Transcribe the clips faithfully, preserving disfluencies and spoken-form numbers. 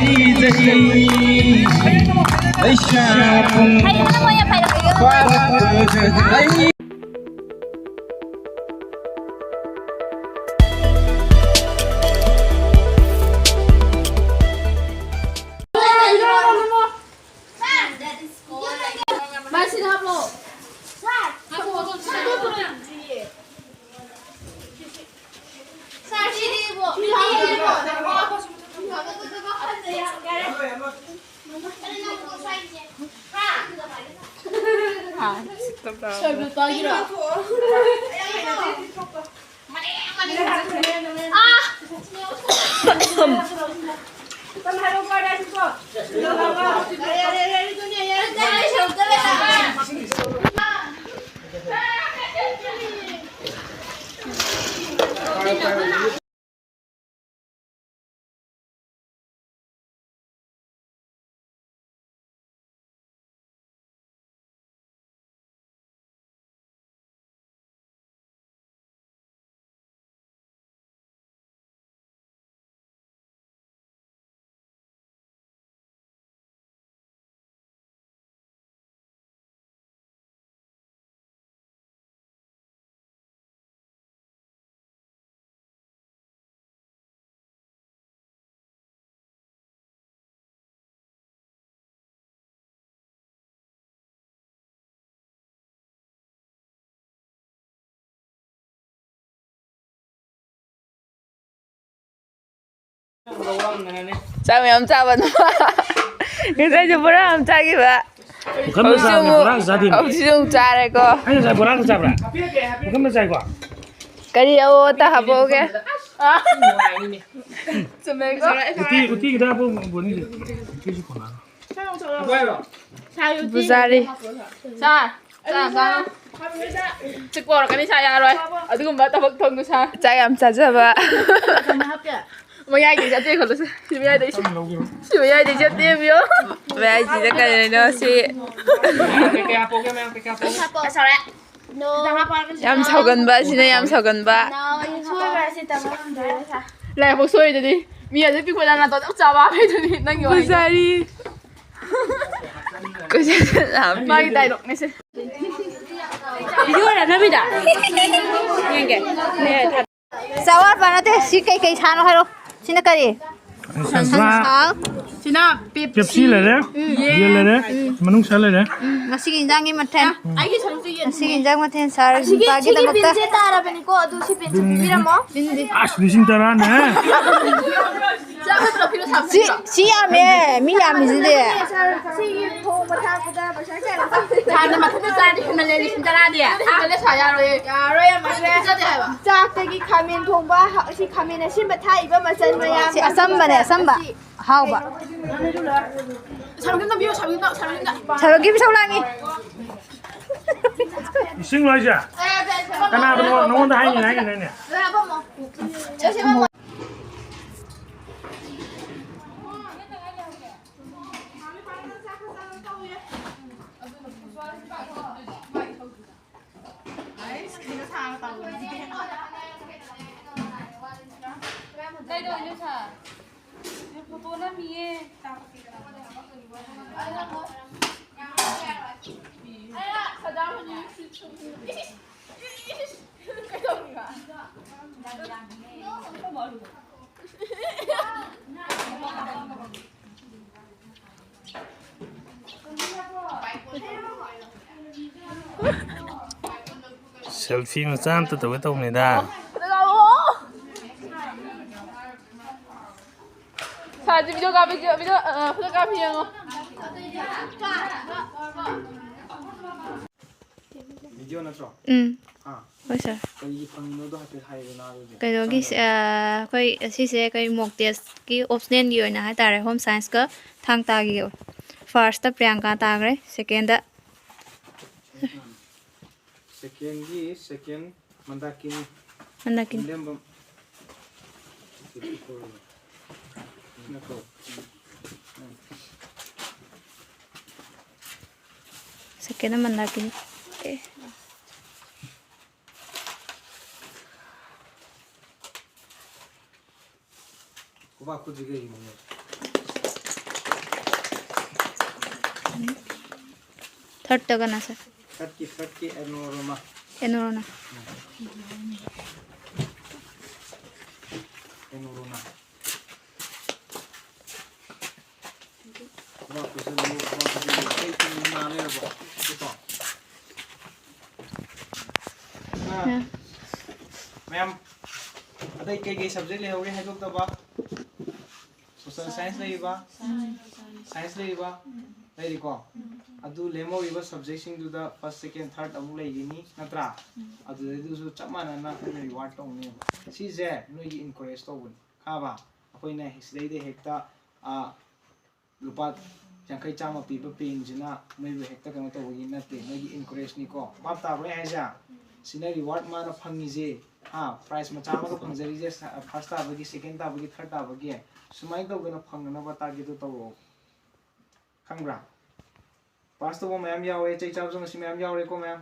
ꯍꯩ ꯅꯪ ꯃꯣꯏ ꯌꯥꯝ ꯄꯥꯏꯔꯛꯀꯦ꯫ ꯆꯥꯛ ꯃꯌꯥꯝ ꯆꯥꯕ ꯅꯨꯄꯥ꯫ ꯉꯁꯥꯏꯁꯨ ꯕꯣꯔꯥ ꯑꯃ ꯆꯥꯈꯤꯕ꯫ ꯄꯨꯈꯝꯗ ꯍꯧꯖꯤꯛꯁꯨ ꯆꯥꯕꯅꯦ, ꯑꯃꯨꯛ ꯕꯣꯔꯥꯗ ꯆꯥꯗꯦꯅꯦ꯫ ꯍꯧꯖꯤꯛꯁꯨ ꯑꯃꯨꯛ ꯆꯥꯔꯦꯀꯣ꯫ ꯑꯩ ꯉꯁꯥꯏ ꯕꯣꯔꯥꯗ ꯆꯥꯕ꯭ꯔꯥ? ꯄꯨꯈꯝꯗ ꯆꯥꯏꯀꯣ꯫ ꯀꯔꯤ ꯑꯋꯣꯠꯇ ꯍꯥꯞꯄꯛꯑꯣꯒꯦ? ꯆꯨꯝꯃꯦꯀꯣ꯫ ꯎꯇꯤ, ꯎꯇꯤ ꯈꯤꯇꯪ ꯍꯥꯞꯄꯛꯑꯣ, ꯕꯣꯅꯤꯁꯦ꯫ ꯎꯇꯤꯁꯨ ꯀꯣꯟꯅꯔꯣꯏ꯫ ꯄꯨꯖꯥꯔꯤ꯫ ꯁꯥ, ꯁꯥ, ꯁꯥ꯫ ꯆꯤꯛꯄ ꯍꯧꯔꯛꯀꯅꯤ, ꯁꯥ ꯌꯥꯔꯣꯏ꯫ ꯑꯗꯨꯒꯨꯝꯕ ꯊꯕꯛ ꯊꯣꯡꯅꯨ, ꯁꯥ꯫ ꯆꯥꯛ ꯌꯥꯝ ꯆꯥꯖꯕ꯫ ꯃꯌꯥꯏꯗꯩ ꯆꯠꯇꯦ ꯈꯣꯠꯂꯁꯦ꯫ ꯁꯤ ꯃꯌꯥꯏꯗꯩ ꯆꯠ-, ꯁꯤ ꯃꯌꯥꯏꯗꯩ ꯆꯠꯇꯦ, ꯏꯕꯦꯝꯃ꯫ ꯃꯌꯥꯏꯁꯤꯗ ꯀꯩꯅꯣ ꯁꯤ꯫ ꯀꯩꯀꯩ ꯍꯥꯞꯄꯛꯑꯣꯒꯦ, ꯃꯌꯥꯝ ꯀꯩꯀꯩ ꯍꯥꯞꯄꯛꯑꯣꯒꯦ? ꯁꯥꯎꯔꯦ꯫ ꯌꯥꯝ ꯁꯥꯎꯒꯟꯕ, ꯑꯁꯤꯅ ꯌꯥꯝ ꯁꯥꯎꯒꯟꯕ꯫ ꯂꯥꯏꯕꯛ ꯁꯣꯏꯗꯗꯤ꯫ ꯃꯤ ꯑꯗꯨ ꯄꯤꯛꯄꯗ ꯅꯥꯇꯣꯟ ꯌꯥꯝ ꯆꯥꯕ ꯍꯥꯏꯗꯨꯅꯤ ꯅꯪꯒꯤ ꯋꯥꯔꯤꯗꯣ꯫ ꯄꯨꯖꯥꯔꯤ꯫ ꯀꯣꯏꯆꯦꯟ ꯆꯦꯜꯂꯛꯑꯕꯅꯤ꯫ ꯃꯥꯒꯤ ꯗꯥꯏꯂꯣꯛꯅꯦꯁꯦ꯫ ꯚꯤꯗꯤꯑꯣ ꯑꯣꯏꯔ ꯅꯝꯃꯤꯗ? ꯌꯦꯡꯒꯦ꯫ ꯆꯋꯥꯔ ꯄꯥ ꯅꯠꯇꯦ, ꯁꯤ ꯀꯩꯀꯩ ꯁꯥꯅꯣ ꯍꯥꯏꯔꯣ꯫ ꯁꯤꯅ ꯀꯔꯤ? ꯁꯟꯁꯥ꯫ ꯁꯤꯅ ꯄꯦꯞꯁꯤ ꯂꯩꯔꯦ, ꯌꯦꯟ ꯂꯩꯔꯦ, ꯃꯅꯨꯡꯁꯥ ꯂꯩꯔꯦ꯫ ꯎꯝ, ꯉꯁꯤꯒꯤ ꯏꯟꯖꯥꯡꯒꯤ ꯃꯊꯦꯜ꯫ ꯑꯩꯒꯤ ꯁꯔꯨꯛꯁꯨ ꯌꯦꯟ꯫ ꯉꯁꯤꯒꯤ ꯏꯟꯖꯥꯡ ꯃꯊꯦꯜ ꯁꯥꯔ ꯑꯁꯤꯒꯤ, ꯁꯤꯒꯤ ꯅꯨꯄꯥꯒꯤꯗꯃꯛꯇ꯫ ꯄꯤꯟꯁꯦ ꯇꯥꯔꯕꯅꯤꯀꯣ, ꯑꯗꯨ ꯁꯤ ꯄꯤꯟꯁꯦ ꯄꯤꯕꯤꯔꯝꯃꯣ꯫ ꯑꯁ, ꯂꯤꯁꯤꯡ ꯇꯔꯥꯅꯦ꯫ ꯆꯥꯕ ꯇ꯭ꯔꯣꯐꯤꯗꯣ ꯁꯥꯕ ꯁꯤ, ꯅꯠꯇ꯭ꯔꯣ? ꯁꯤ ꯌꯥꯝꯃꯦ, ꯃꯤ ꯌꯥꯝꯃꯤꯁꯤꯗꯤ꯫ ꯁꯤꯒꯤ ꯊꯣꯡꯕ ꯊꯥꯛꯄꯗ ꯄꯩꯁꯥ ꯀꯌꯥ ꯂꯧꯊꯣꯛꯇꯣꯏꯅꯣ? ꯊꯥꯗ ꯃꯊꯛꯇ ꯆꯥꯔꯗꯤ ꯍꯦꯟꯃꯜꯂꯦ, ꯂꯤꯁꯤꯡ ꯇꯔꯥꯗꯤ꯫ ꯑꯗꯨꯗꯤ ꯍꯦꯟꯃꯜꯂꯦ, ꯁꯥ ꯌꯥꯔꯣꯏꯌꯦ꯫ ꯌꯥꯔꯣꯏ, ꯌꯥꯝꯃꯜꯂꯦ꯫ ꯄꯤꯖꯗꯦ ꯍꯥꯏꯕ꯫ ꯆꯥꯛꯇꯒꯤ ꯈꯥꯃꯦꯟ ꯊꯣꯡꯕ, ꯍ-, ꯁꯤ ꯈꯥꯃꯦꯟ ꯑꯁꯤꯟꯕ ꯊꯥꯛꯏꯕ ꯃꯆꯜ ꯃꯌꯥꯝ꯫ ꯁꯤ ꯑꯆꯝꯕꯅꯦ, ꯑꯆꯝꯕ꯫ ꯁꯤ ꯑꯍꯥꯎꯕ꯫ ꯁꯥꯔꯨꯛꯇ ꯅꯝꯕꯤꯌꯣ, ꯁꯥꯔꯨꯛꯇ, ꯁꯥꯔꯨꯛꯇ꯫ ꯁꯥꯔꯨꯛꯀꯤ ꯏꯁꯧ ꯂꯥꯡꯉꯤ꯫ ꯏꯁꯤꯡ ꯂꯣ ꯍꯥꯏꯁꯦ? ꯀꯅꯥꯗꯅꯣ ꯅꯉꯣꯟꯗ ꯍꯥꯏꯅꯤ ꯍꯥꯏꯅꯤ ꯍꯥꯏꯅꯤ? ꯀꯩꯗꯧꯔꯤꯅꯣ ꯁꯥꯔ? ꯐꯣꯇꯣ ꯅꯝꯃꯤꯌꯦ꯫ ꯁꯦꯜꯐꯤ ꯃꯆꯥ ꯑꯝꯇ ꯇꯧꯒꯦ ꯇꯧꯕꯅꯤꯗ꯫ ꯁꯥꯁꯤ ꯚꯤꯗꯤꯑꯣ ꯀꯥꯞꯄꯁꯤ, ꯚꯤꯗꯤꯑꯣ, ꯑ, ꯐꯣꯇꯣ ꯀꯥꯞꯄ ꯌꯦꯡꯉꯣ꯫ ꯚꯤꯗꯤꯑꯣ ꯅꯠꯇ꯭ꯔꯣ? ꯎꯝ꯫ ꯑꯥ꯫ ꯍꯣꯏ, ꯁꯥꯔ꯫ ꯀꯔꯤꯒꯤ ꯐꯪꯉꯤꯅꯣꯗꯣ ꯍꯥꯏꯐꯦꯠ ꯍꯥꯏꯌꯨꯗꯅ ꯑꯗꯨꯗꯤ꯫ ꯀꯩꯅꯣꯒꯤ, ꯆꯪꯗꯕꯅꯤ꯫ ꯑ, ꯑꯩꯈꯣꯏ ꯑꯁꯤꯁꯦ ꯑꯩꯈꯣꯏ ꯃꯣꯛ ꯇꯦꯁꯀꯤ ꯑꯣꯞꯁꯅꯦꯜꯒꯤ ꯑꯣꯏꯅ ꯍꯥꯏꯇꯥꯔꯦ, ꯍꯣꯝ ꯁꯥꯏꯟꯁꯀ ꯊꯥꯡ ꯇꯥꯒꯤ꯫ ꯐꯥꯔꯁꯇ ꯄ꯭ꯔꯤꯌꯥꯡꯀꯥ ꯇꯥꯈ꯭ꯔꯦ, ꯁꯦꯀꯦꯟꯗ ꯁꯦꯀꯦꯟꯒꯤ ꯁꯦꯀꯦꯟ ꯃꯟꯗꯥꯀꯤꯅꯤ꯫ ꯃꯟꯗꯥꯀꯤꯅꯤ꯫ ꯏꯔꯦꯝꯕꯝ꯫ ꯁꯦꯀꯦꯟ ꯃꯟꯗꯥꯀꯤꯅꯤ꯫ ꯑꯦ꯫ ꯈꯨꯕꯥꯛ ꯈꯨꯠꯁꯤꯒ ꯌꯦꯡꯉꯨꯅꯦ꯫ ꯊꯥꯔꯠꯇ ꯀꯅꯥ ꯁꯥꯔ? ꯊꯥꯔꯠꯀꯤ, ꯊꯥꯔꯠꯀꯤ ꯑꯦꯅꯣꯔꯣꯅꯥ꯫ ꯑꯦꯅꯣꯔꯣꯅꯥ꯫ ꯎꯝ꯫ ꯑꯦꯅꯣꯔꯣꯅꯥ꯫ ꯈꯨꯕꯥꯛ ꯈꯨꯠꯁꯤꯒ ꯌꯦꯡꯉꯨ, ꯈꯨꯕꯥꯛ ꯈꯨꯠꯁꯤꯒ ꯌꯦꯡꯉꯨ꯫ ꯀꯩ ꯀꯩ ꯅꯥ ꯂꯩꯔꯕꯣ? ꯁꯤꯀꯣ꯫ ꯑ, ꯎꯝ꯫ ꯃꯌꯥꯝ, ꯑꯇꯩ ꯀꯩ ꯀꯩ subject ꯂꯩꯍꯧꯔꯤ ꯍꯥꯏꯗꯣꯛꯇꯕ? Social science ꯂꯩꯔꯤꯕ? Science ꯂꯩꯔꯤꯕ? ꯂꯩꯔꯤꯀꯣ? ꯑꯗꯨ ꯂꯦꯝꯍꯧꯔꯤꯕ subjectꯁꯤꯡꯗꯨꯗ first, second, third ꯑꯃꯨꯛ ꯂꯩꯈꯤꯅꯤ, ꯅꯠꯇ꯭ꯔꯥ? ꯑꯗꯨꯗꯩꯗꯨꯁꯨ ꯆꯞ ꯃꯥꯟꯅꯅ ꯑꯩꯈꯣꯏꯅ reward ꯇꯧꯅꯦꯕ꯫ ꯁꯤꯁꯦ ꯅꯣꯏꯒꯤ encourage ꯇꯧꯕꯅꯤ, ꯈꯪꯉꯕ? ꯑꯩꯈꯣꯏꯅ ꯁꯤꯗꯩꯗ ꯍꯦꯛꯇ, ꯑ, ꯂꯨꯄꯥ ꯌꯥꯡꯈꯩ ꯆꯥꯝꯃ ꯄꯤꯕ penꯁꯤꯅ ꯅꯣꯏꯕꯨ ꯍꯦꯛꯇ ꯀꯩꯅꯣ ꯇꯧꯕꯒꯤ ꯅꯠꯇꯦ, ꯅꯣꯏꯒꯤ encourageꯅꯤꯀꯣ꯫ ꯚꯥꯞ ꯇꯥꯕ꯭ꯔꯣ ꯑꯩ ꯍꯥꯏꯁꯦ? ꯁꯤꯅ reward ꯃꯥꯅ ꯐꯪꯉꯤꯁꯦ, ꯍꯥ, prize ꯃꯆꯥ ꯑꯃꯒ ꯐꯪꯖꯔꯤꯁꯦ, ꯁ-, first ꯇꯥꯕꯒꯤ, second ꯇꯥꯕꯒꯤ, third ꯇꯥꯕꯒꯤ, ꯁꯨꯃꯥꯏꯅ ꯇꯧꯗꯅ ꯐꯪꯅꯅꯕ targetꯇꯨ ꯇꯧꯔꯛꯑꯣ꯫ ꯈꯪꯕ꯭ꯔꯥ? Pass ꯇꯧꯕ ꯃꯌꯥꯝ ꯌꯥꯎꯋꯦ, ꯆꯩ ꯆꯥꯕꯁꯨ ꯉꯁꯤ ꯃꯌꯥꯝ ꯌꯥꯎꯔꯦꯀꯣ, ꯃꯌꯥꯝ?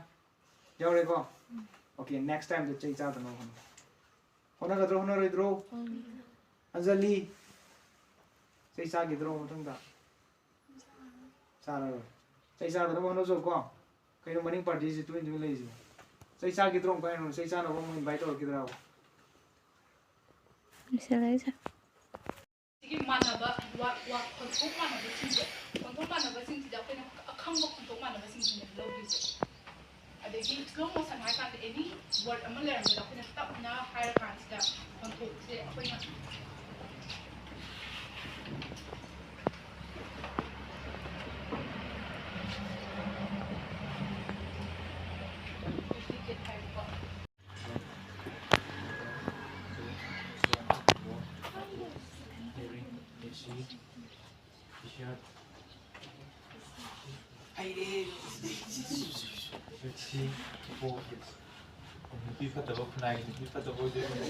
ꯌꯥꯎꯔꯦꯀꯣ? Okay, next timeꯗ ꯆꯩ ꯆꯥꯗꯅꯕ ꯍꯣꯠꯅꯧ꯫ ꯍꯣꯠꯅꯒꯗ꯭ꯔꯣ, ꯍꯣꯠꯅꯔꯣꯏꯗ꯭ꯔꯣ? ꯑꯪꯖꯂꯤ, ꯆꯩ ꯆꯥꯈꯤꯗ꯭ꯔꯣ ꯃꯊꯪꯗ? ꯆꯥꯔꯔꯣꯏ꯫ ꯆꯩ ꯆꯥꯗꯅꯕ ꯍꯣꯠꯅꯖꯧꯀꯣ꯫ ꯀꯩꯅꯣ ꯃꯅꯤꯡ partyꯁꯤ ꯇꯨꯃꯤꯟ ꯇꯨꯃꯤꯟ ꯂꯩꯔꯤꯁꯤꯕꯣ? ꯆꯩ ꯆꯥꯈꯤꯗ꯭ꯔꯣ ꯑꯃꯨꯛꯀ ꯍꯥꯏꯔꯣ? ꯆꯩ ꯆꯥꯅꯕ ꯑꯃꯨꯛ invite ꯇꯧꯔꯛꯈꯤꯗ꯭ꯔꯕ? ꯂꯣꯏꯁꯤꯜꯂꯛꯑꯦ ꯁꯥꯔ꯫ ꯁꯤꯒꯤ ꯃꯥꯟꯅꯕ ꯋꯥ-, ꯋꯥ-, ꯈꯣꯟꯊꯣꯛ ꯃꯥꯟꯅꯕꯁꯤꯡꯁꯦ, ꯈꯣꯟꯊꯣꯛ ꯃꯥꯟꯅꯕꯁꯤꯡꯁꯤꯗ ꯑꯩꯈꯣꯏꯅ ꯑꯈꯪꯕ ꯈꯣꯟꯊꯣꯛ ꯃꯥꯟꯅꯕꯁꯤꯡꯁꯤꯅꯦ ꯂꯧꯗꯣꯏꯁꯦ꯫ ꯑꯗꯒꯤ slow motion ꯍꯥꯏ ꯀꯥꯟꯗ any word ꯑꯃ ꯂꯩꯔꯝꯕꯗ ꯑꯩꯈꯣꯏꯅ ꯇꯞꯅ ꯍꯥꯏꯔ ꯀꯥꯟꯁꯤꯗ ꯈꯣꯟꯊꯣꯛꯁꯦ ꯑꯩꯈꯣꯏꯅ duplicate ꯍꯥꯏꯕꯀꯣ꯫ ꯅꯨꯄꯤ ꯐꯠꯇꯕ, ꯈꯨꯟꯅꯥꯏꯒꯤ ꯅꯨꯄꯤ ꯐꯠꯇꯕ ꯑꯣꯏꯗꯣꯏꯅꯦ꯫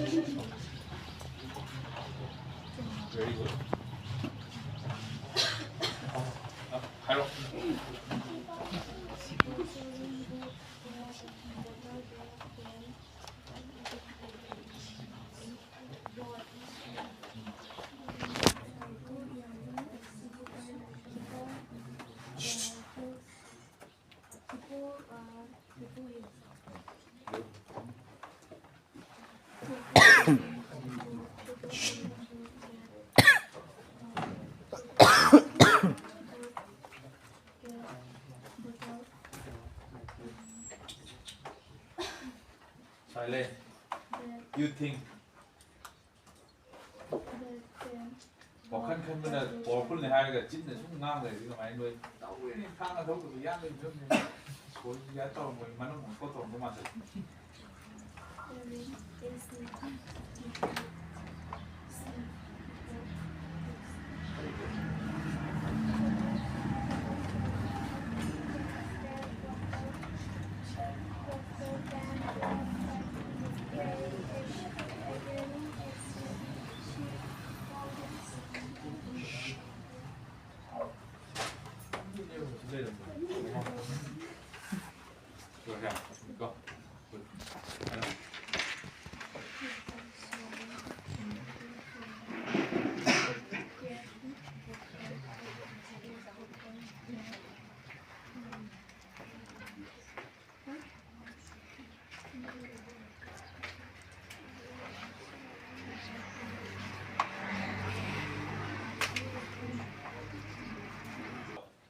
Very good. ꯑ, ꯑ, ꯍꯥꯏꯔꯣ꯫ ꯈꯜꯂꯦ꯫ You think꯫ ꯋꯥꯈꯜ ꯈꯟꯕꯅ powerfulꯅꯦ ꯍꯥꯏꯔꯒ ꯆꯤꯟꯅ ꯁꯨꯝ ꯉꯥꯡ ꯂꯩꯔꯗꯤ ꯀꯃꯥꯏꯅ ꯅꯣꯏ ꯇꯧꯔꯤꯅꯤ? ꯊꯥꯡꯅ ꯊꯧꯗꯕ ꯌꯥꯝ ꯂꯩꯕ ꯐꯤꯕꯝꯅꯦ꯫ ꯁꯣꯏ ꯌꯥ ꯇꯧꯔꯝꯃꯣꯏ, ꯃꯅꯨꯡ ꯑꯃꯨꯛꯀ ꯇꯧꯔꯝꯗꯧ ꯃꯥꯟꯁꯤꯜꯂꯛꯑꯦ꯫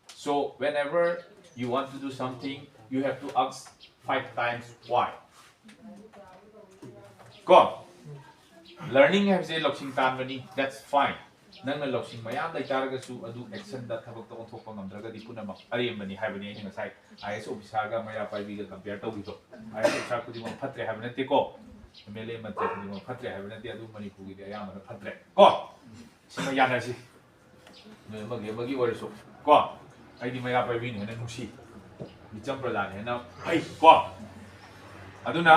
So whenever you want to do something, you have to ask five times why. ꯀꯣ, learning ꯍꯥꯏꯕꯁꯦ ꯂꯧꯁꯤꯡ ꯇꯥꯟꯕꯅꯤ, that's fine. ꯅꯪꯅ ꯂꯧꯁꯤꯡ ꯃꯌꯥꯝ ꯂꯩꯇꯥꯔꯒꯁꯨ ꯑꯗꯨ actionꯗ, ꯊꯕꯛꯇ ꯑꯣꯟꯊꯣꯛꯄ ꯉꯝꯗ꯭ꯔꯒꯗꯤ ꯄꯨꯝꯅꯃꯛ ꯑꯔꯦꯝꯕꯅꯤ ꯍꯥꯏꯕꯅꯤ꯫ ꯑꯩꯅ ꯉꯁꯥꯏ IAS officerꯒ ꯃꯩꯔꯥ ꯄꯥꯏꯕꯤꯒ compare ꯇꯧꯈꯤꯕꯗꯣ, IAS officer ꯈꯨꯗꯤꯡꯃꯛ ꯐꯠꯇ꯭ꯔꯦ ꯍꯥꯏꯕ ꯅꯠꯇꯦꯀꯣ, MLA ꯃꯟꯇ꯭ꯔꯤ ꯈꯨꯗꯤꯡꯃꯛ ꯐꯠꯇ꯭ꯔꯦ ꯍꯥꯏꯕ ꯅꯠꯇꯦ, ꯑꯗꯨ ꯃꯅꯤꯄꯨꯔꯒꯤꯗꯤ ꯑꯌꯥꯝꯕꯅ ꯐꯠꯇ꯭ꯔꯦ ꯀꯣ꯫ ꯁꯤꯃ ꯌꯥꯅꯁꯤ꯫ ꯅꯣꯏ ꯑꯃꯒꯤ ꯑꯃꯒꯤ ꯑꯣꯏꯔꯁꯨ ꯀꯣ, ꯑꯩꯗꯤ ꯃꯩꯔꯥ ꯄꯥꯏꯕꯤꯅ ꯍꯦꯟꯅ ꯅꯨꯡꯁꯤ, ꯃꯤꯆꯝ ꯄ꯭ꯔꯖꯥꯅ ꯍꯦꯟꯅ ꯐꯩ ꯀꯣ꯫ ꯑꯗꯨꯅ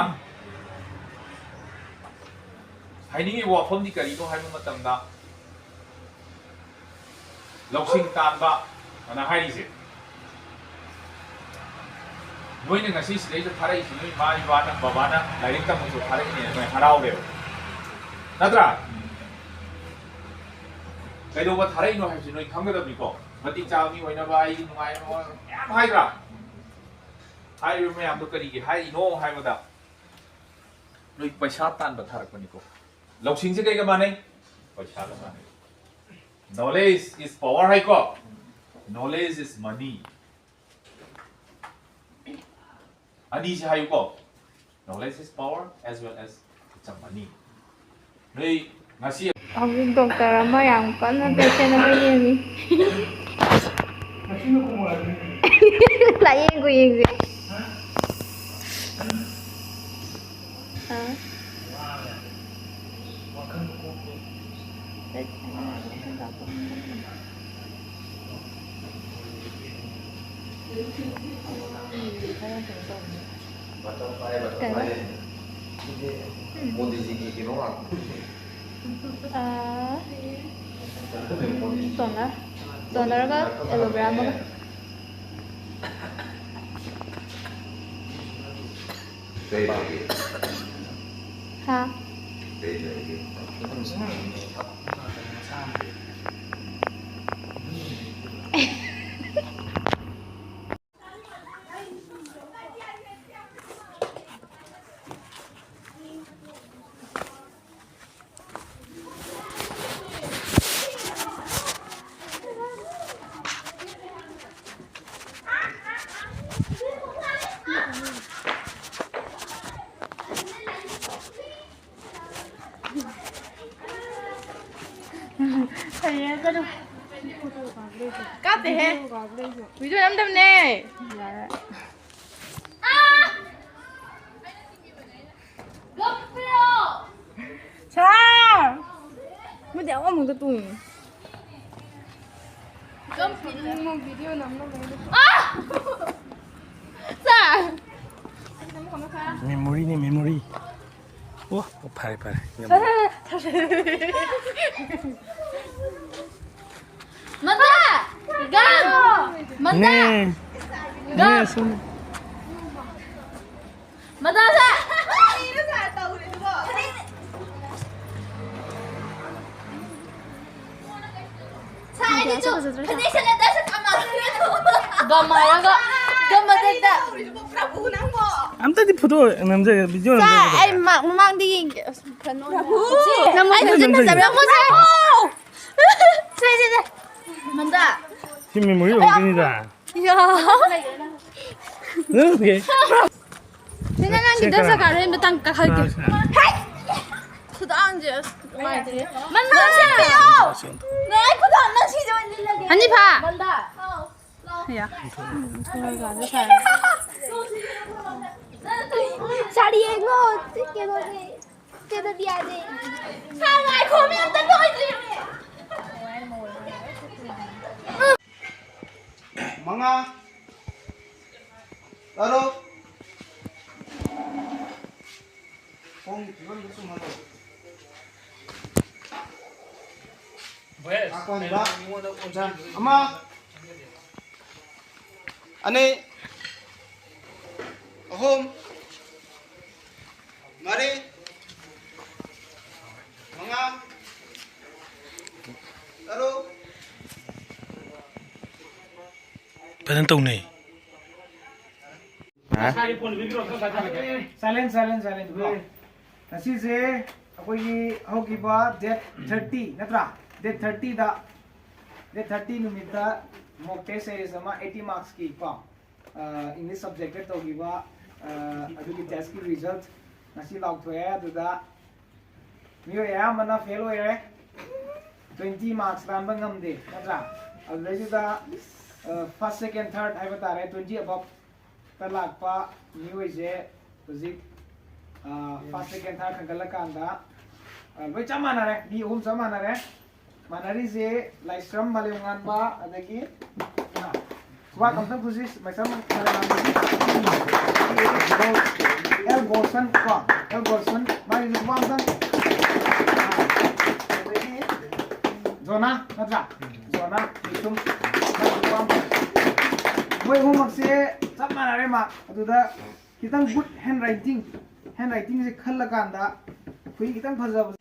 ꯍꯥꯏꯅꯤꯡꯉꯤꯕ ꯋꯥꯐꯝꯗꯤ ꯀꯔꯤꯅꯣ ꯍꯥꯏꯕ ꯃꯇꯝꯗ, ꯂꯧꯁꯤꯡ ꯇꯥꯟꯕ ꯑꯅ ꯍꯥꯏꯔꯤꯁꯦ, ꯅꯣꯏꯅ ꯉꯁꯤ ꯁꯤꯗꯩꯗ ꯊꯥꯔꯛꯏꯁꯤ, ꯅꯣꯏ ꯏꯃꯥ ꯏꯄꯥꯅ, ꯕꯕꯥꯅ ꯂꯥꯏꯔꯤꯛ ꯇꯝꯕꯁꯨ ꯊꯥꯔꯛꯏꯅꯦꯅ ꯅꯣꯏ ꯍꯔꯥꯎꯔꯦꯕ, ꯅꯠꯇ꯭ꯔꯥ? ꯀꯩꯗꯧꯕ ꯊꯥꯔꯛꯏꯅꯣ ꯍꯥꯏꯕꯁꯤ ꯅꯣꯏ ꯈꯪꯒꯗꯕꯅꯤꯀꯣ꯫ ꯃꯇꯤꯛ ꯆꯥꯕ ꯃꯤ ꯑꯣꯏꯅꯕ, ꯑꯩ ꯅꯨꯡꯉꯥꯏꯅꯕ ꯃꯌꯥꯝ ꯍꯥꯏꯗ꯭ꯔꯥ? ꯍꯥꯏꯔꯤꯕ ꯃꯌꯥꯝꯗꯣ ꯀꯔꯤꯒꯤ ꯍꯥꯏꯔꯤꯅꯣ ꯍꯥꯏꯕꯗ, ꯅꯣꯏ ꯄꯩꯁꯥ ꯇꯥꯟꯕ ꯊꯥꯔꯛꯄꯅꯤꯀꯣ꯫ ꯂꯧꯁꯤꯡꯁꯦ ꯀꯩꯒ ꯃꯥꯟꯅꯩ? ꯄꯩꯁꯥꯒ ꯃꯥꯟꯅꯩ꯫ Knowledge is power ꯍꯥꯏꯀꯣ꯫ Knowledge is money꯫ ꯑꯅꯤꯁꯦ ꯍꯥꯏꯌꯨꯀꯣ꯫ Knowledge is power as well as it's a money. ꯅꯣꯏ ꯉꯁꯤ ꯍꯧꯖꯤꯛ ꯗꯣꯛꯇꯔ ꯑꯃ ꯌꯥꯝ ꯀꯟꯅ ꯄꯦꯁꯦꯟ ꯑꯃ ꯌꯦꯡꯉꯤ꯫ ꯂꯥꯏꯌꯦꯡ ꯈꯨꯌꯦꯡꯁꯦ꯫ ꯑꯥ꯫ ꯀꯩꯕ? ꯎꯝ꯫ ꯑꯥ, ꯇꯣꯅꯔ꯫ ꯇꯣꯅꯔꯒ ꯑꯦꯂꯣ ꯚꯦꯔꯥ ꯑꯃꯒ꯫ ꯀꯩ ꯂꯩꯒꯦ? ꯍꯥ? ꯀꯩ ꯂꯩꯒꯦ? ꯀꯥꯞꯇꯦꯍꯦ꯫ ꯚꯤꯗꯤꯑꯣ ꯅꯝꯗꯕꯅꯦ꯫ ꯌꯥꯔꯦ꯫ ꯁꯥꯔ! ꯃꯣꯏꯗꯤ ꯑꯋꯥꯡꯕꯗ ꯇꯣꯡꯉꯤ꯫ ꯁꯥꯔ! ꯃꯦꯃꯣꯔꯤꯅꯤ, ꯃꯦꯃꯣꯔꯤ꯫ ꯑꯣ, ꯑꯣ, ꯐꯔꯦ, ꯐꯔꯦ꯫ ꯌꯥꯝ ꯃꯟꯗꯥ! ꯒꯝ! ꯃꯟꯗꯥ! ꯅꯦ꯫ ꯒꯝ! ꯅꯦ, ꯁꯨꯝ꯫ ꯃꯟꯗꯥ, ꯁꯦ! ꯁꯥꯔ, ꯑꯩꯗꯤ ꯆꯨ-, ꯐꯖꯗ꯭ꯔꯣ, ꯁꯥꯔ? ꯐꯅꯦꯛ ꯁꯦꯠꯂꯦ, ꯗ꯭ꯔꯦꯁ ꯑꯃ꯫ ꯒꯝ ꯍꯥꯏꯔꯒ, ꯒꯝ ꯃꯊꯛꯇ꯫ ꯑꯝꯇꯗꯤ ꯐꯣꯇꯣ ꯅꯝꯖꯒꯦ, ꯚꯤꯗꯤꯑꯣ ꯁꯥꯔ, ꯅꯝꯖꯒꯦ꯫ ꯑꯩ ꯃꯃꯥꯡ-, ꯃꯃꯥꯡꯗ ꯌꯦꯡꯒꯦ꯫ ꯑꯁ, ꯀꯩꯅꯣ꯫ ꯅꯝꯃꯨ, ꯑꯩ ꯅꯝꯃꯨ, ꯅꯝꯖꯒꯦ꯫ ꯅꯝꯃꯨ, ꯁꯦ! ꯁꯦ, ꯁꯦ, ꯁꯦ꯫ ꯃꯟꯗꯥ꯫ ꯁꯤ ꯃꯦꯃꯣꯔꯤ ꯑꯣꯏꯗꯣꯏꯅꯤꯗ꯫ ꯌꯥ꯫ ꯅꯪ ꯀꯩ? ꯅꯪꯒꯤ ꯗ꯭ꯔꯦꯁ ꯀꯥꯔꯦ ꯃꯇꯥꯡ ꯀꯥꯈꯠꯀꯦ꯫ ꯈꯨꯗꯥꯡꯁꯦ ꯑꯁ ꯅꯨꯡꯉꯥꯏꯇꯦ꯫ ꯃꯟꯗꯥ! ꯅꯪ ꯈꯨꯗꯥꯡ ꯅꯪ ꯁꯤꯁꯦ ꯑꯣꯏꯅ ꯂꯤꯠꯂꯒꯦ꯫ ꯍꯅꯤꯐꯥ! ꯃꯟꯗꯥ! ꯌꯥ꯫ ꯁꯥꯔꯤ ꯌꯦꯡꯉꯣ꯫ ꯀꯩꯅꯣꯗꯤ꯫ ꯀꯩꯅꯣꯗꯤ ꯌꯥꯗꯦ꯫ ꯁꯥ ꯉꯥꯏꯈꯣ ꯃꯤ ꯑꯝꯇ ꯂꯣꯏꯗ꯭ꯔꯤ꯫ ꯃꯉꯥ꯫ ꯇꯔꯨꯛ꯫ ꯈꯣꯡꯒꯤ ꯐꯤꯕꯝꯗꯨ ꯆꯨꯝꯍꯜꯂꯣ꯫ ꯃꯍꯦꯁ, ꯅꯥꯀꯣꯡꯗ꯫ ꯃꯤꯉꯣꯟꯗ ꯑꯣꯟꯁꯤꯟꯕꯗꯣ ꯑꯃ꯫ ꯑꯅꯤ꯫ ꯑꯍꯨꯝ꯫ ꯃꯔꯤ꯫ ꯃꯉꯥ꯫ ꯇꯔꯨꯛ꯫ ꯐꯖꯅ ꯇꯧꯅꯩ꯫ ꯁꯥꯏꯂꯦꯟ, ꯁꯥꯏꯂꯦꯟ, ꯁꯥꯏꯂꯦꯟ, ꯀꯣ꯫ ꯉꯁꯤꯁꯦ ꯑꯩꯈꯣꯏꯒꯤ ꯍꯧꯈꯤꯕ ꯗꯦꯠ ꯊꯥꯔꯇꯤ ꯅꯠꯇ꯭ꯔꯥ? ꯗꯦꯠ ꯊꯥꯔꯇꯤꯗ, ꯗꯦꯠ ꯊꯥꯔꯇꯤ ꯅꯨꯃꯤꯠꯇ ꯃꯣꯛ ꯇꯦꯁ ꯁꯦꯔꯤꯁ ꯑꯃ ꯑꯩꯠꯇꯤ ꯃꯥꯔꯛꯁꯀꯤ ꯀꯣ, ꯏꯪꯂꯤꯁ ꯁꯕꯖꯦꯛꯇ ꯇꯧꯈꯤꯕ, ꯑ, ꯑꯗꯨꯒꯤ ꯇꯦꯁꯀꯤ ꯔꯤꯖꯜꯠ ꯉꯁꯤ ꯂꯥꯎꯊꯣꯛꯑꯦ꯫ ꯑꯗꯨꯗ ꯃꯤꯑꯣꯏ ꯑꯌꯥꯝꯕꯅ ꯐꯦꯜ ꯑꯣꯏꯔꯦ, ꯇ꯭ꯋꯦꯟꯇꯤ ꯃꯥꯔꯛꯁ ꯂꯥꯟꯕ ꯉꯝꯗꯦ, ꯅꯠꯇ꯭ꯔꯥ? ꯑꯗꯨꯗꯩꯗꯨꯗ, ꯑ, ꯐꯥꯔꯁ, ꯁꯦꯀꯦꯟ, ꯊꯥꯔꯠ ꯍꯥꯏꯕ ꯇꯥꯔꯦ, ꯇ꯭ꯋꯦꯟꯇꯤ ꯑꯕꯞꯇ ꯂꯥꯛꯄ ꯃꯤꯑꯣꯏꯁꯦ ꯍꯧꯖꯤꯛ, ꯑ, ꯐꯥꯔꯁ, ꯁꯦꯀꯦꯟ, ꯊꯥꯔꯠ ꯈꯟꯒꯠꯂꯀꯥꯟꯗ, ꯑ, ꯂꯣꯏ ꯆꯞ ꯃꯥꯟꯅꯔꯦ, ꯃꯤ ꯑꯍꯨꯝ ꯆꯞ ꯃꯥꯟꯅꯔꯦ꯫ ꯃꯥꯟꯅꯔꯤꯁꯦ ꯂꯥꯏꯁ꯭ꯔꯝ ꯃꯥꯂꯦꯝꯉꯥꯟꯕ, ꯑꯗꯒꯤ ꯈꯨꯕꯥꯛ ꯑꯝꯇꯪ ꯈꯨꯁꯤ, ꯃꯥꯏꯁ꯭ꯔꯝ ꯃꯥꯂꯦꯝꯉꯥꯟꯕꯒꯤ꯫ ꯑꯦꯜ ꯒꯣꯜꯁꯟ ꯀꯣ, ꯑꯦꯜ ꯒꯣꯜꯁꯟ, ꯃꯥꯒꯤꯁꯨ ꯈꯨꯕꯥꯛ ꯑꯝꯇꯪ꯫ ꯑꯗꯒꯤ ꯖꯣꯅꯥ ꯅꯠꯇ꯭ꯔꯥ? ꯖꯣꯅꯥ ꯂꯩꯁ꯭ꯔꯝ, ꯃꯥꯒꯤꯁꯨ ꯈꯨꯕꯥꯛ ꯑꯝꯇꯪ꯫ ꯃꯣꯏ ꯑꯍꯨꯝꯃꯛꯁꯦ ꯆꯞ ꯃꯥꯟꯅꯔꯦ ꯃꯥꯔꯛ꯫ ꯑꯗꯨꯗ ꯈꯤꯇꯪ ꯒꯨꯗ ꯍꯦꯟ ꯔꯥꯏꯇꯤꯡ, ꯍꯦꯟ ꯔꯥꯏꯇꯤꯡꯁꯦ ꯈꯜꯂꯀꯥꯟꯗ ꯑꯩꯈꯣꯏꯒꯤ ꯈꯤꯇꯪ ꯐꯖꯕ꯫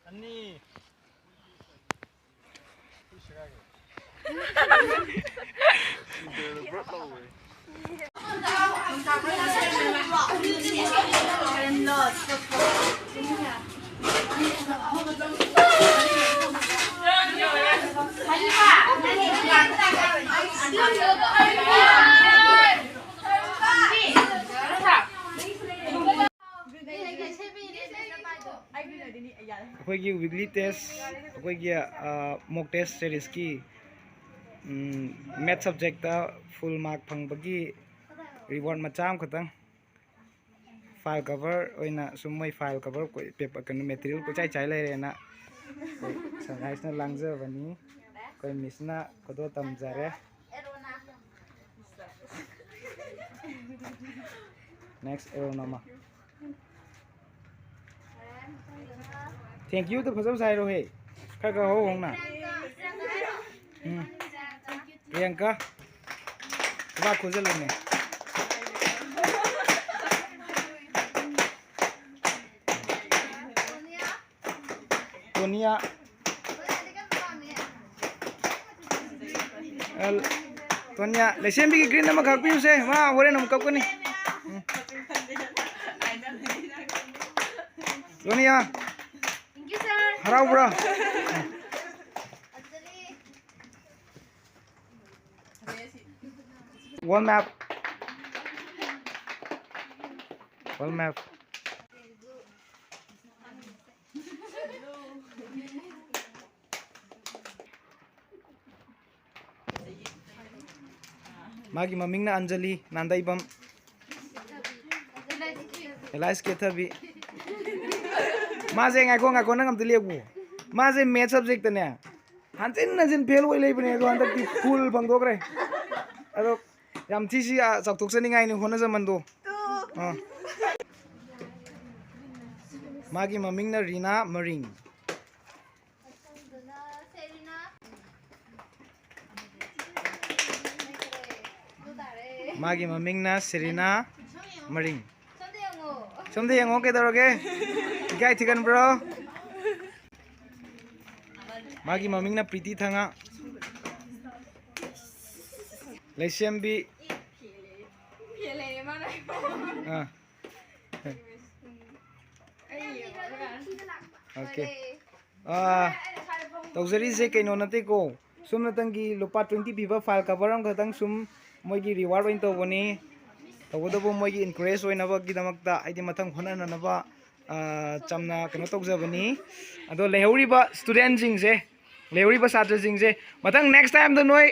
ꯑꯅꯤ꯫ ꯑꯩꯈꯣꯏꯒꯤ weekly test, ꯑꯩꯈꯣꯏꯒꯤ, ꯑ, mock test seriesꯀꯤ, ꯎꯝ, math subjectꯇ full mark ꯐꯪꯕꯒꯤ reward ꯃꯆꯥ ꯑꯃꯈꯛꯇꯪ, file cover ꯑꯣꯏꯅ ꯁꯨꯝ ꯃꯣꯏ file cover ꯀꯣꯏ-, paper, ꯀꯩꯅꯣ, material ꯀꯣꯏꯆꯥꯏ ꯆꯥꯏ ꯂꯩꯔꯦꯅ ꯑꯩꯈꯣꯏ sir ꯍꯥꯏꯁꯤꯅ ꯂꯥꯡꯖꯕꯅꯤ꯫ ꯑꯩꯈꯣꯏ missꯅ ꯈꯨꯗꯣꯜ ꯇꯝꯖꯔꯦ꯫ Next ꯑꯦꯔꯣꯟ ꯑꯃ꯫ Thank youꯗ ꯐꯖ ꯐꯖ ꯍꯥꯏꯔꯣꯍꯦ꯫ ꯈꯔ ꯈꯔ ꯍꯧ ꯍꯧꯅ꯫ ꯎꯝ꯫ ꯄ꯭ꯔꯤꯌꯥꯡꯀꯥ꯫ ꯈꯨꯕꯥꯛ ꯈꯨꯖꯜꯂꯨꯅꯦ꯫ ꯇꯣꯅꯤꯌꯥ꯫ ꯑ, ꯇꯣꯅꯤꯌꯥ, ꯂꯩꯁꯦꯝꯕꯤꯒꯤ green ꯑꯃ ꯈꯥꯛꯄꯤꯌꯨꯁꯦ꯫ ꯃꯥ ꯍꯣꯔꯦꯟ ꯑꯃꯨꯛ ꯀꯞꯀꯅꯤ꯫ ꯎꯝ꯫ ꯇꯣꯅꯤꯌꯥ, ꯍꯔꯥꯎꯕ꯭ꯔꯥ? World map. World map. ꯃꯥꯒꯤ ꯃꯃꯤꯡꯅ ꯑꯟꯖꯂꯤ ꯅꯥꯟꯗꯩꯕꯝ꯫ ꯑꯦꯂꯥꯏꯁ ꯀꯦꯊꯕꯤ꯫ ꯃꯥꯁꯦ, ꯉꯥꯏꯈꯣ, ꯉꯥꯏꯈꯣ, ꯅꯪ ꯑꯝꯇ ꯂꯦꯞꯄꯨ꯫ ꯃꯥꯁꯦ math subjectꯇꯅꯦ, ꯍꯟꯖꯤꯟ ꯍꯟꯖꯤꯟ ꯐꯦꯜ ꯑꯣꯏ ꯂꯩꯕꯅꯦ, ꯑꯗꯣ ꯍꯟꯗꯛꯇꯤ ꯐꯨꯜ ꯐꯪꯗꯣꯛꯈ꯭ꯔꯦ꯫ ꯑꯗꯣ ꯌꯥꯝ ꯊꯤ ꯁꯤ, ꯑ, ꯆꯥꯎꯊꯣꯛꯆꯅꯤꯡꯉꯥꯏꯅꯤ ꯍꯣꯠꯅꯖꯃꯟꯗꯣ꯫ ꯑꯥ꯫ ꯃꯥꯒꯤ ꯃꯃꯤꯡꯅ ꯔꯤꯅꯥ ꯃꯔꯤꯡ꯫ ꯃꯥꯒꯤ ꯃꯃꯤꯡꯅ ꯁꯦꯔꯤꯅꯥ ꯃꯔꯤꯡ꯫ ꯁꯣꯝꯗ ꯌꯦꯡꯉꯣ, ꯀꯩꯗꯧꯔꯒꯦ? ꯏꯀꯥꯏ ꯊꯤꯒꯟꯕ꯭ꯔꯣ? ꯃꯥꯒꯤ ꯃꯃꯤꯡꯅ ꯄ꯭ꯔꯤꯇꯤ ꯊꯉꯥ꯫ ꯂꯩꯁꯦꯝꯕꯤ꯫ ꯑꯥ꯫ ꯑꯣꯀꯦ꯫ ꯑꯥ, ꯇꯧꯖꯔꯤꯁꯦ ꯀꯩꯅꯣ ꯅꯠꯇꯦꯀꯣ, ꯁꯨꯝꯅꯇꯪꯒꯤ ꯂꯨꯄꯥ twenty ꯄꯤꯕ file cover ꯑꯃꯈꯛꯇꯪ ꯁꯨꯝ ꯃꯣꯏꯒꯤ reward ꯑꯣꯏꯅ ꯇꯧꯕꯅꯤ꯫ ꯇꯧꯕꯇꯕꯨ ꯃꯣꯏꯒꯤ encourage ꯑꯣꯏꯅꯕꯒꯤꯗꯃꯛꯇ ꯑꯩꯗꯤ ꯃꯊꯪ ꯍꯣꯠꯅꯅꯅꯕ, ꯑꯥ, ꯆꯝꯅ ꯀꯩꯅꯣ ꯇꯧꯖꯕꯅꯤ꯫ ꯑꯗꯣ ꯂꯩꯍꯧꯔꯤꯕ studentꯁꯤꯡꯁꯦ, ꯂꯩꯍꯧꯔꯤꯕ ꯁꯥꯇ꯭ꯔꯁꯤꯡꯁꯦ, ꯃꯊꯪ next timeꯗ ꯅꯣꯏ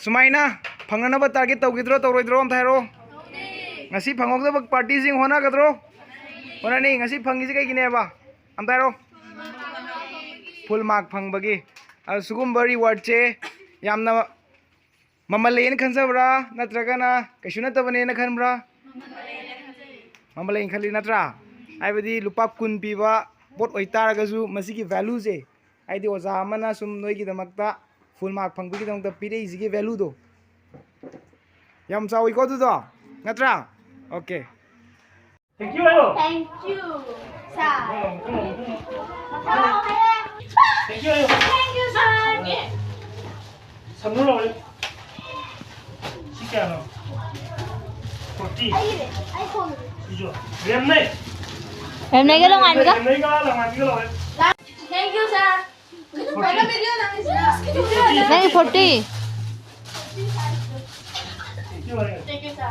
ꯁꯨꯃꯥꯏꯅ ꯐꯪꯅꯅꯕ target ꯇꯧꯈꯤꯗ꯭ꯔꯣ, ꯇꯧꯔꯣꯏꯗ꯭ꯔꯣ? ꯑꯝꯇ ꯍꯥꯏꯔꯛꯑꯣ꯫ ꯉꯁꯤ ꯐꯪꯍꯧꯗꯕ partyꯁꯤꯡ ꯍꯣꯠꯅꯒꯗ꯭ꯔꯣ? ꯍꯣꯠꯅꯅꯤ꯫ ꯉꯁꯤ ꯐꯪꯉꯤꯁꯦ ꯀꯩꯒꯤꯅꯦꯕ? ꯑꯝꯇ ꯍꯥꯏꯔꯛꯑꯣ꯫ Full mark ꯐꯪꯕꯒꯤ꯫ ꯑꯗꯣ ꯁꯤꯒꯨꯝꯕ rewardꯁꯦ ꯌꯥꯝꯅ ꯃꯃꯜ ꯂꯩꯌꯦꯅ ꯈꯟꯖꯕ꯭ꯔꯥ, ꯅꯠꯇ꯭ꯔꯒꯅ ꯀꯩꯁꯨ ꯅꯠꯇꯕꯅꯦꯅ ꯈꯟꯕ꯭ꯔꯥ? ꯃꯃꯜ ꯂꯩꯅ ꯈꯜꯂꯤ ꯅꯠꯇ꯭ꯔꯥ? ꯍꯥꯏꯕꯗꯤ ꯂꯨꯄꯥ ꯀꯨꯟ ꯄꯤꯕ ꯄꯣꯠ ꯑꯣꯏꯇꯥꯔꯒꯁꯨ ꯃꯁꯤꯒꯤ valueꯁꯦ, ꯍꯥꯏꯗꯤ ꯑꯣꯖꯥ ꯑꯃꯅ ꯁꯨꯝ ꯅꯣꯏꯒꯤꯗꯃꯛꯇ full mark ꯐꯪꯕꯒꯤꯗꯃꯛꯇ ꯄꯤꯔꯛꯏꯁꯤꯒꯤ valueꯗꯣ ꯌꯥꯝ ꯆꯥꯎꯏꯀꯣ ꯑꯗꯨꯗꯣ, ꯅꯠꯇ꯭ꯔꯥ? Okay꯫ Thank you ꯍꯥꯏꯌꯣ꯫ Thank you, sir. ꯊꯝꯃꯣ, ꯊꯝꯃꯣ, ꯊꯝꯃꯣ꯫ ꯊꯝꯃꯣ ꯍꯥꯏꯌꯦ꯫ Thank you ꯍꯥꯏꯌꯣ꯫ Thank you, sir. ꯁꯝꯅꯨ ꯂꯧꯔꯦ꯫ ꯁꯤ ꯀꯌꯥꯅꯣ? Forty꯫ ꯑꯩꯒꯤꯅꯦ, ꯑꯩ ꯐꯣꯟꯒꯤ꯫ ꯁꯤꯁꯨ꯫ ꯔꯦꯝꯅꯩ꯫ ꯔꯦꯝꯅꯩꯒ ꯂꯣꯡꯉꯥꯟꯕꯤꯒ꯫ ꯔꯦꯝꯅꯩꯒ ꯂꯣꯡꯉꯥꯟꯕꯤꯒ ꯂꯧꯔꯦ꯫ Thank you, sir. Forty꯫ ꯅꯪꯒꯤ forty꯫ Thank you, sir꯫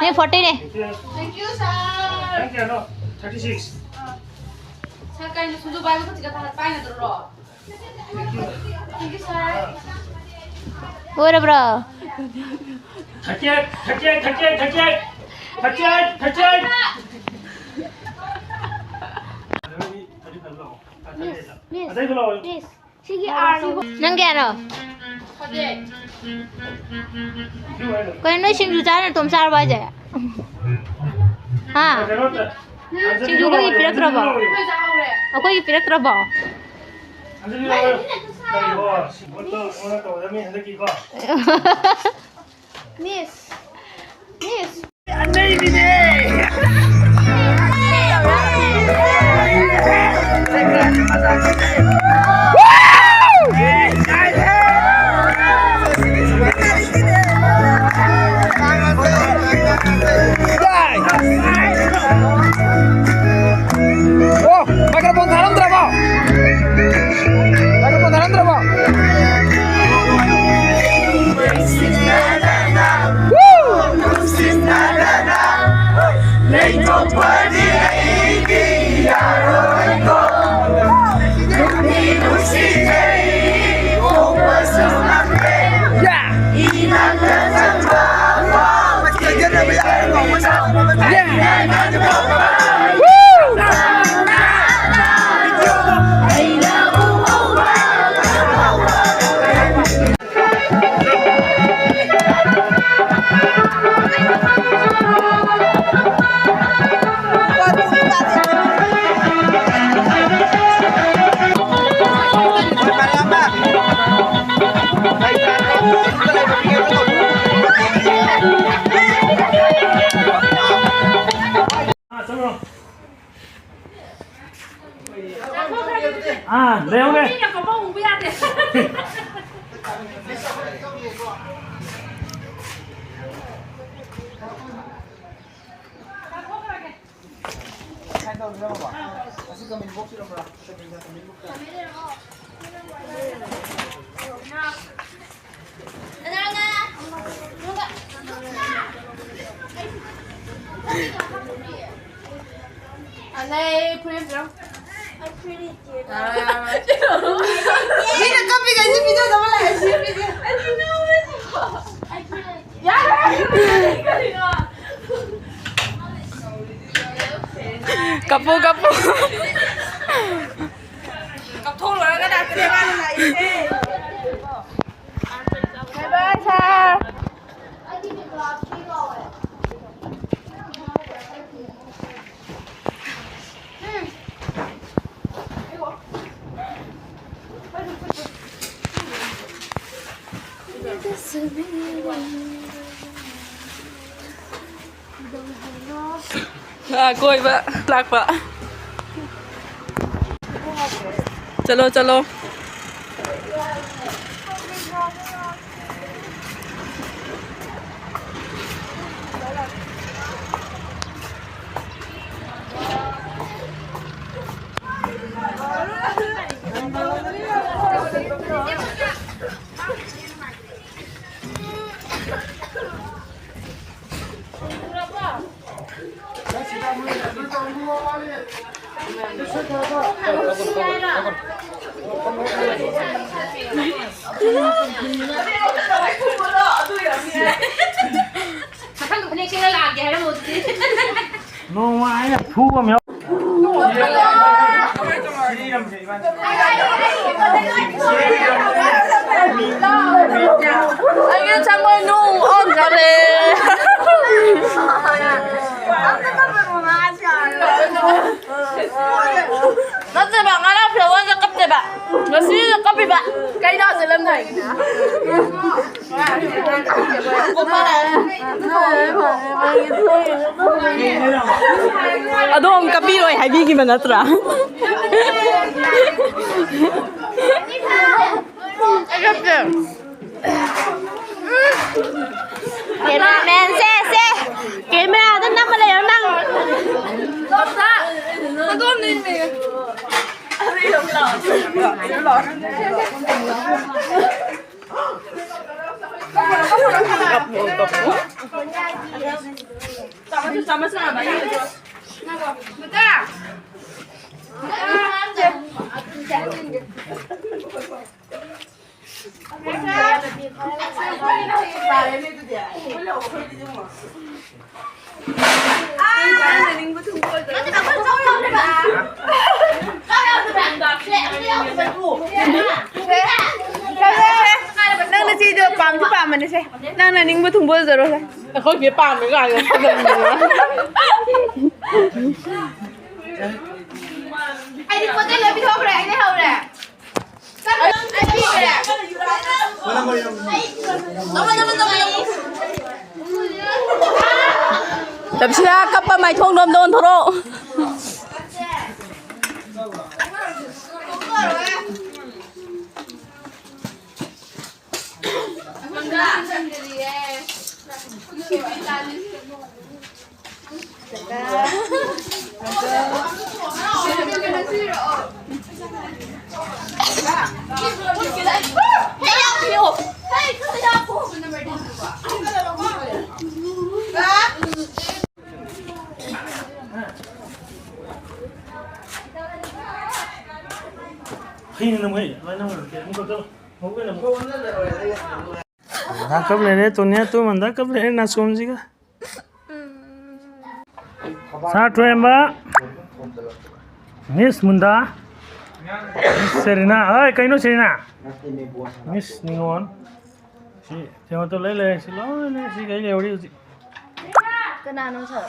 ꯅꯪꯒꯤ fortyꯅꯦ꯫ Thank you, sir꯫ ꯅꯪ ꯀꯌꯥꯅꯣ? Thirty six꯫ Sir, ꯀꯩꯅꯣ ꯁꯤꯡꯖꯨ ꯄꯥꯏꯕ ꯈꯨꯠꯁꯤꯒ ꯄꯥꯏꯅꯗ꯭ꯔꯣ? Thank you, sir꯫ ꯂꯣꯏꯔꯕ꯭ꯔꯣ? Thirty eight, thirty eight, thirty eight, thirty eight, thirty eight, thirty eight꯫ ꯃꯤꯁ, ꯃꯤꯁ, ꯁꯤꯒꯤ ꯑꯥꯔꯁꯤꯕꯨ ꯅꯪ ꯀꯌꯥꯅꯣ? ꯀꯩꯅꯣ, ꯅꯣꯏ ꯁꯤꯡꯖꯨ ꯆꯥꯔ ꯅꯇꯣꯝ ꯆꯥꯔꯕꯣ ꯍꯥꯏꯁꯦ? ꯍꯥ? ꯁꯤꯡꯖꯨ ꯑꯩꯈꯣꯏꯒꯤ ꯄꯤꯔꯛꯇ꯭ꯔꯕꯣ? ꯑꯩꯈꯣꯏꯒꯤ ꯄꯤꯔꯛꯇ꯭ꯔꯕꯣ? ꯃꯤꯁ, ꯃꯤꯁ꯫ ꯑꯅꯩꯕꯤꯅꯦ꯫ ꯑꯣ, ꯃꯥꯏꯀ꯭ꯔꯣꯐꯣꯟ ꯊꯥꯔꯝꯗ꯭ꯔꯕꯣ? ꯃꯥꯏꯀ꯭ꯔꯣꯐꯣꯟ ꯊꯥꯔꯝꯗ꯭ꯔꯕꯣ? ꯑꯥ, ꯂꯩꯍꯧꯔꯦ꯫ ꯃꯤꯅ ꯀꯧꯕ ꯎꯕ ꯌꯥꯗꯦ꯫ ꯑꯅꯩ ꯐꯨꯔꯤꯠ ꯑꯝꯇ ꯂꯧ꯫ ꯃꯤꯅ ꯀꯞꯄꯤꯈꯩꯁꯤ video ꯅꯝꯃ ꯂꯩꯔꯦ, ꯁꯤ video꯫ ꯌꯥꯔꯦ꯫ ꯀꯞꯄꯨ, ꯀꯞꯄꯨ꯫ ꯑꯥ, ꯀꯣꯏꯕ ꯂꯥꯛꯄ꯫ ꯆꯠꯂꯣ, ꯆꯠꯂꯣ꯫ ꯃꯊꯪꯗ ꯐꯅꯦꯛ ꯁꯦꯠꯂ ꯂꯥꯛꯀꯦ ꯍꯥꯏꯔꯝꯃꯣ ꯑꯗꯨꯗꯤ꯫ ꯅꯣꯡꯃ ꯑꯩꯅ ꯐꯨꯕ ꯑꯃ ꯌꯥꯎ-, ꯑꯩꯒꯤ ꯊꯃꯣꯏ ꯅꯨꯡ ꯑꯣꯟꯈꯔꯦ꯫ ꯅꯠꯇꯦꯕ, ꯉꯔꯥꯡ ꯐꯤꯌꯔꯋꯦꯜꯗ ꯀꯞꯇꯦꯕ, ꯉꯁꯤꯗ ꯀꯞꯄꯤꯕ꯫ ꯀꯩꯅꯣ ꯆꯠꯂꯝꯗꯥꯏꯒꯤꯅ? ꯑꯗꯣ ꯑꯃꯨꯛ ꯀꯞꯄꯤꯔꯣꯏ ꯍꯥꯏꯕꯤꯈꯤꯕ ꯅꯠꯇ꯭ꯔꯥ? ꯀꯦꯃꯦꯔꯥꯃꯦꯟ, ꯁꯦ, ꯁꯦ꯫ ꯀꯦꯃꯦꯔꯥꯗ ꯅꯝꯃ ꯂꯩꯌꯣ ꯅꯪ꯫ ꯅꯪꯅ ꯁꯤꯗꯣ ꯄꯥꯝꯗꯤ ꯄꯥꯝꯕꯅꯦ ꯁꯦ꯫ ꯅꯪꯅ ꯅꯤꯡꯕ ꯊꯨꯡꯕ ꯑꯣꯏꯖꯔꯣ ꯁꯦ꯫ ꯑꯩꯈꯣꯏ ꯆꯦ ꯄꯥꯝꯃꯦ ꯀꯥꯏꯅ ꯊꯥꯖꯟꯕꯤꯗꯅ꯫ ꯑꯩꯗꯤ ꯄꯣꯠ ꯆꯩ ꯂꯣꯏ ꯄꯤꯊꯣꯛꯈ꯭ꯔꯦ, ꯑꯩ ꯂꯩꯍꯧꯔꯦ꯫ ꯇꯞꯁꯤꯔꯥ ꯀꯞꯄ ꯃꯥꯏꯊꯣꯡꯗꯣꯝꯗ ꯑꯣꯟꯊꯣꯔꯛꯑꯣ꯫ ꯍꯩꯅ ꯅꯝꯃꯨ, ꯍꯩ꯫ ꯑꯗꯨꯃꯥꯏꯅ ꯅꯝꯃꯨ꯫ ꯑꯃꯨꯛ ꯀꯛꯊꯠꯂꯣ꯫ ꯑꯃꯨꯛ ꯀꯛꯊꯠꯂꯣ꯫ ꯍꯟꯗꯛ ꯀꯞ ꯂꯩꯔꯦ, ꯇꯣꯅꯤꯌꯥ ꯇꯨ ꯍꯟꯗꯛ ꯀꯞ ꯂꯩꯔꯦ ꯅꯥꯆꯣꯝꯁꯤꯒ꯫ ꯁꯥꯔ ꯊꯣꯏꯍꯦꯝꯕ, ꯃꯤꯁ ꯃꯨꯟꯗꯥ, ꯃꯤꯁ ꯁꯦꯔꯤꯅꯥ, ꯍꯣꯏ, ꯀꯩꯅꯣ ꯁꯦꯔꯤꯅꯥ? ꯃꯤꯁ ꯅꯤꯉꯣꯟ꯫ ꯁꯤ ꯀꯩꯅꯣ ꯇꯧ ꯂꯩ ꯂꯩꯔꯦ, ꯁꯤ ꯂꯣꯏ ꯂꯩ, ꯁꯤ ꯀꯩ ꯂꯩꯍꯧꯔꯤ ꯍꯧꯖꯤꯛ? ꯀꯅꯥꯅꯣ ꯁꯥꯔ?